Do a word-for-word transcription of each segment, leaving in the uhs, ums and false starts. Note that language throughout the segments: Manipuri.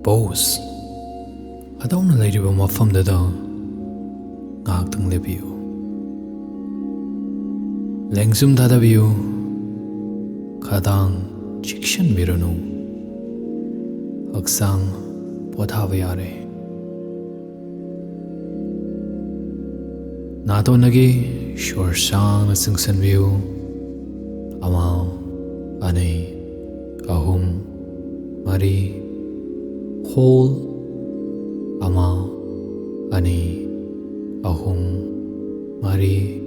Pose꯫ ꯑꯗꯣꯝꯅ ꯂꯩꯔꯤꯕ ꯃꯐꯝꯗꯨꯗ ꯉꯥꯏꯍꯥꯛꯇꯪ ꯂꯦꯞꯄꯤꯌꯨ꯫ ꯂꯦꯡꯖꯨꯝ ꯊꯥꯗꯕꯤꯌꯨ꯫ ꯈꯗꯥꯡ ꯆꯤꯛꯁꯤꯟꯕꯤꯔꯨꯅꯨ꯫ ꯍꯛꯆꯥꯡ ꯄꯣꯊꯥꯕ ꯌꯥꯔꯦ꯫ ꯅꯥꯇꯣꯟꯗꯒꯤ ꯁꯣꯔ ꯁꯥꯡꯅ ꯆꯤꯡꯁꯤꯟꯕꯤꯌꯨ꯫ ꯑꯃ, ꯑꯅꯤ, ꯑꯍꯨꯝ, ꯃꯔꯤ꯫ Hold꯫ ꯑꯃ, ꯑꯅꯤ, ꯑꯍꯨꯝ, ꯃꯔꯤ꯫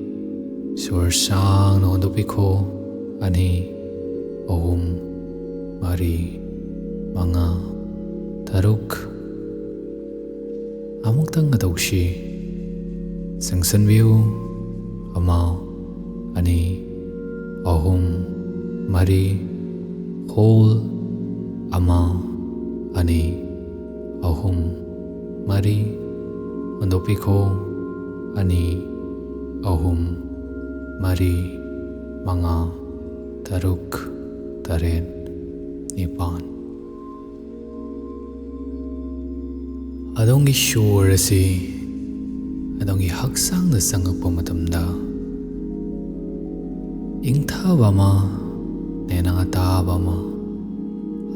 ꯁꯣꯔ ꯁꯥꯡꯅ ꯍꯣꯟꯗꯣꯛꯄꯤꯈꯣ꯫ ꯑꯅꯤ, ꯑꯍꯨꯝ, ꯃꯔꯤ, ꯃꯉꯥ, ꯇꯔꯨꯛ꯫ ꯑꯃꯨꯛꯇꯪꯒ ꯇꯧꯁꯤ꯫ ꯆꯤꯡꯁꯤꯟꯕꯤꯌꯨ꯫ ꯑꯃ, ꯑꯅꯤ, ꯑꯍꯨꯝ, ꯃꯔꯤ꯫ Hold꯫ ꯑꯃ, ꯑꯅꯤ, ꯑꯍꯨꯝ, ꯃꯔꯤ꯫ ꯍꯣꯟꯗꯣꯛꯄꯤꯈꯣ꯫ ꯑꯅꯤ, ꯑꯍꯨꯝ, ꯃꯔꯤ, ꯃꯉꯥ, ꯇꯔꯨꯛ, ꯇꯔꯦꯠ, ꯅꯤꯄꯥꯟ꯫ ꯑꯗꯣꯝꯒꯤ ꯁꯣꯔ ꯑꯁꯤ ꯑꯗꯣꯝꯒꯤ ꯍꯛꯆꯥꯡꯗ ꯆꯪꯉꯛꯄ ꯃꯇꯝꯗ ꯏꯪꯊꯕ ꯑꯃ, ꯅꯦꯅꯥ ꯇꯥꯕ ꯑꯃ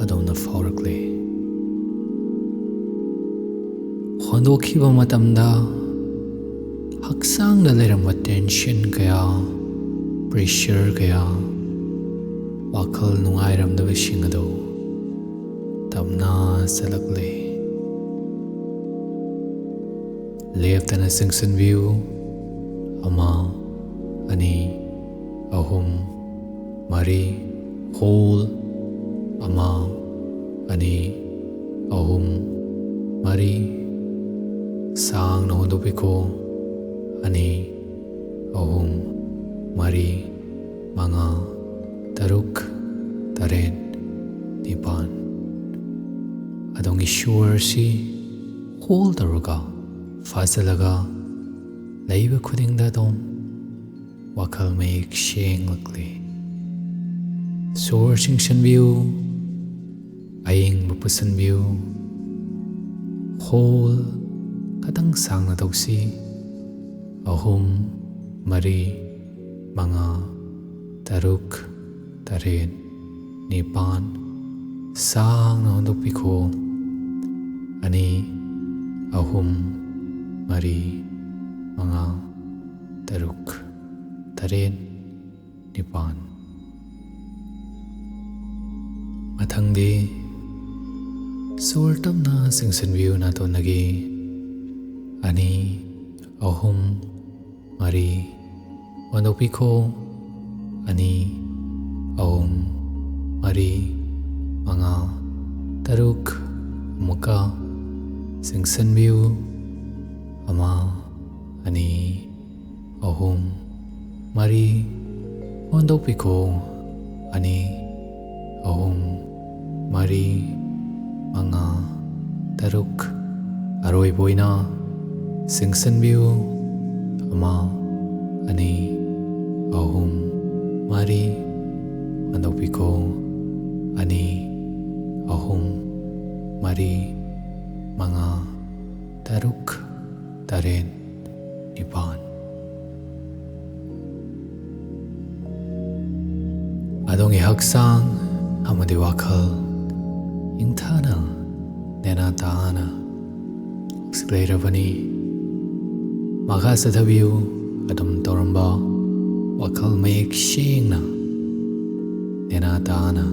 ꯑꯗꯣꯝꯅ ꯐꯥꯎꯔꯛꯂꯦ꯫ ꯍꯣꯟꯗꯣꯛꯈꯤꯕ ꯃꯇꯝꯗ ꯍꯛꯆꯥꯡꯗ ꯂꯩꯔꯝꯕ tension ꯀꯌꯥ, pressure ꯀꯌꯥ, ꯋꯥꯈꯜ ꯅꯨꯡꯉꯥꯏꯔꯝꯗꯕꯁꯤꯡ ꯑꯗꯨ ꯇꯞꯅ ꯆꯠꯂꯛꯂꯦ꯫ ꯂꯦꯞꯇꯅ ꯆꯤꯡꯁꯤꯟꯕꯤꯌꯨ꯫ ꯑꯃ, ꯑꯅꯤ, ꯑꯍꯨꯝ, ꯃꯔꯤ꯫ Hold꯫ ꯑꯃ, ꯑꯅꯤ, ꯑꯍꯨꯝ, ꯃꯔꯤ꯫ ꯁꯥꯡꯅ ꯍꯣꯟꯗꯣꯛꯄꯤꯈꯣ꯫ ꯑꯅꯤ, ꯑꯍꯨꯝ, ꯃꯔꯤ, ꯃꯉꯥ, ꯇꯔꯨꯛ, ꯇꯔꯦꯠ, ꯅꯤꯄꯥꯟ꯫ ꯑꯗꯣꯝꯒꯤ ꯁꯣꯔꯁꯤ hold ꯇꯧꯔꯒ ꯐꯥꯖꯤꯜꯂꯒ ꯂꯩꯕ ꯈꯨꯗꯤꯡꯗ ꯑꯗꯨꯝ ꯋꯥꯈꯜ ꯃꯌꯦꯛ ꯁꯦꯡꯂꯛꯂꯤ꯫ ꯁꯣꯔ ꯆꯤꯡꯁꯤꯟꯕꯤꯌꯨ, ꯑꯌꯤꯡꯕ ꯄꯨꯁꯤꯟꯕꯤꯌꯨ, Hold ꯈꯇꯪ ꯁꯥꯡꯅ ꯇꯧꯁꯤ꯫ ꯑꯍꯨꯝ, ꯃꯔꯤ, ꯃꯉꯥ, ꯇꯔꯨꯛ, ꯇꯔꯦꯠ, ꯅꯤꯄꯥꯟ꯫ ꯁꯥꯡꯅ ꯍꯣꯟꯗꯣꯛꯄꯤꯈꯣ꯫ ꯑꯅꯤ, ꯑꯍꯨꯝ, ꯃꯔꯤ, ꯃꯉꯥ, ꯇꯔꯨꯛ, ꯇꯔꯦꯠ, ꯅꯤꯄꯥꯟ꯫ ꯃꯊꯪꯗꯤ ꯁꯣꯔ ꯇꯞꯅ ꯆꯤꯡꯁꯤꯟꯕꯤꯌꯨ ꯅꯥꯇꯣꯟꯗꯒꯤ꯫ ꯑꯅꯤ, ꯑꯍꯨꯝ, ꯃꯔꯤ, ꯍꯣꯟꯗꯣꯛꯄꯤꯈꯣ꯫ ꯑꯅꯤ, ꯑꯍꯨꯝ, ꯃꯔꯤ, ꯃꯉꯥ, ꯇꯔꯨꯛ꯫ ꯑꯃꯨꯛꯀ ꯆꯤꯡꯁꯤꯟꯕꯤꯌꯨ꯫ ꯑꯃ, ꯑꯅꯤ, ꯑꯍꯨꯝ, ꯃꯔꯤ, ꯍꯣꯟꯗꯣꯛꯄꯤꯈꯣ꯫ ꯑꯅꯤ, ꯑꯍꯨꯝ, ꯃꯔꯤ, ꯃꯉꯥ, ꯇꯔꯨꯛ꯫ ꯑꯔꯣꯏꯕ ꯑꯣꯏꯅ ꯆꯤꯡꯁꯤꯟꯕꯤꯌꯨ꯫ ꯑꯃ, ꯑꯅꯤ, ꯑꯍꯨꯝ, ꯃꯔꯤ, ꯍꯣꯟꯗꯣꯛꯄꯤꯈꯣ꯫ ꯑꯅꯤ, ꯑꯍꯨꯝ, ꯃꯔꯤ, ꯃꯉꯥ, ꯇꯔꯨꯛ, ꯇꯔꯦꯠ, ꯅꯤꯄꯥꯟ꯫ ꯑꯗꯣꯝꯒꯤ ꯍꯛꯆꯥꯡ ꯑꯃꯗꯤ ꯋꯥꯈꯜ ꯏꯪꯊꯅ, ꯅꯦꯅꯥ ꯇꯥꯅ ꯍꯧꯖꯤꯛ ꯂꯩꯔꯕꯅꯤ꯫ ꯃꯈꯥ ꯆꯠꯊꯕꯤꯌꯨ꯫ ꯑꯗꯨꯝ ꯇꯧꯔꯝꯕ ꯋꯥꯈꯜ ꯃꯌꯦꯛ ꯁꯦꯡꯅ, ꯅꯦꯅꯥ ꯇꯥꯅ